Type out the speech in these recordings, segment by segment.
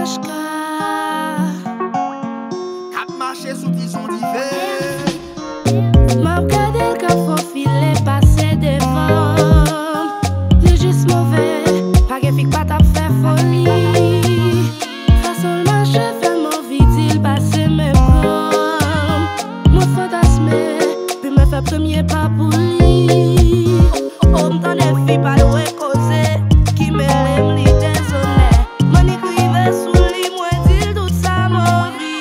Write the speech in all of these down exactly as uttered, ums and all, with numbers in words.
K ap mache sou tizon dife. M ap gade l k ap fofile pase devan m. Li jis move, pa gen fi k pa t ap fè foli. Fason l mache fè m anvi di l pase men pran m. Mwen fantasme, pi mwen fè premye pa pou li. O, m tande fi pa dwe koze, ki mele m li dezonè. Mwen nik rive sou li, mwen di l tout sa m anvi.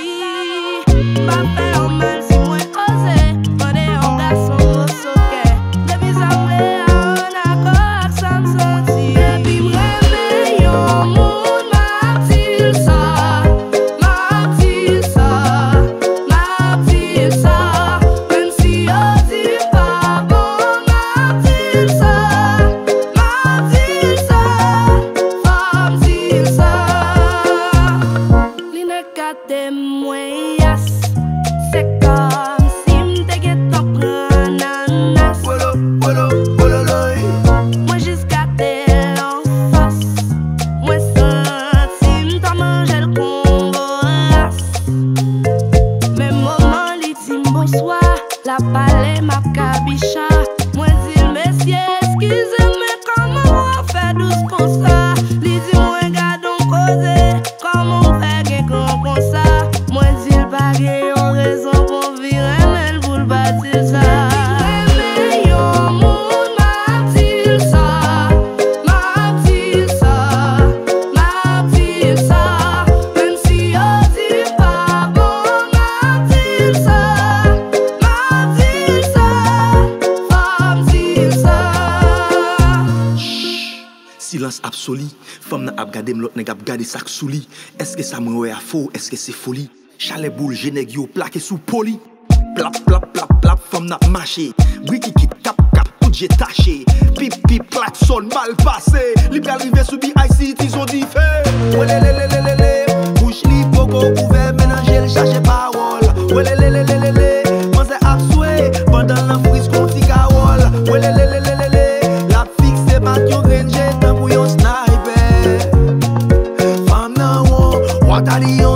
M pa fè yon mal si mwen oze mande yon gason moso kè. Depi sa m vle a an akò ak sa m santi. Depi m renmen yon moun, m ap di l sa. M ap di l sa. M ap di l sa. Menm si yo di m pa bon, m ap di l sa. M ap di l sa. Fò m di l sa. Li nan gade mwen, yas. Se kòmsi m te gentan pran ananas. Wolo, wolo, wololoy. Mwen jis gade l anfas. Mwen santi m ta manje l kon voras. Men moman li di m bonswa, l ap pale, m ap kabicha. Mwen di l, mesye, eskize m, men kòman w ap fè dous konsa? Li di mwen, gad on koze, kòman w fè gen gran konsa? Mwen di l pa gen yon rezon pou m vin renmen l pou l pa di l sa. Depi m renmen yon moun, m ap di l sa. M ap di l sa. M ap di l sa. Menm si yo di m pa bon, m ap di l sa. M ap di l sa. Fò m di l sa. Silans absoli. Fanm nan ap gade m, lòt nèg ap gade sa k sou li. Èske sa mwen wè a fo? Èske se foli? Chalè boul je nèg yo plake sou po li. Plap, plap, plap, plap, fanm nan ap mache. Bri kikit, kap, kap, tout je tache. Pip, pip, klaksòn, mal pase. Li pral rive sou B I C, tizon dife. Welelelelelele, bouch li poko ouvè, men nan je l chache pawòl. Welelelelelele, manzè ap swe, pandan l nan friz kon ti kawòl. Welelelelelele, l ap fikse mak yon grenn je tankou yon snaypè. Fanm nan won, w ap ta li yon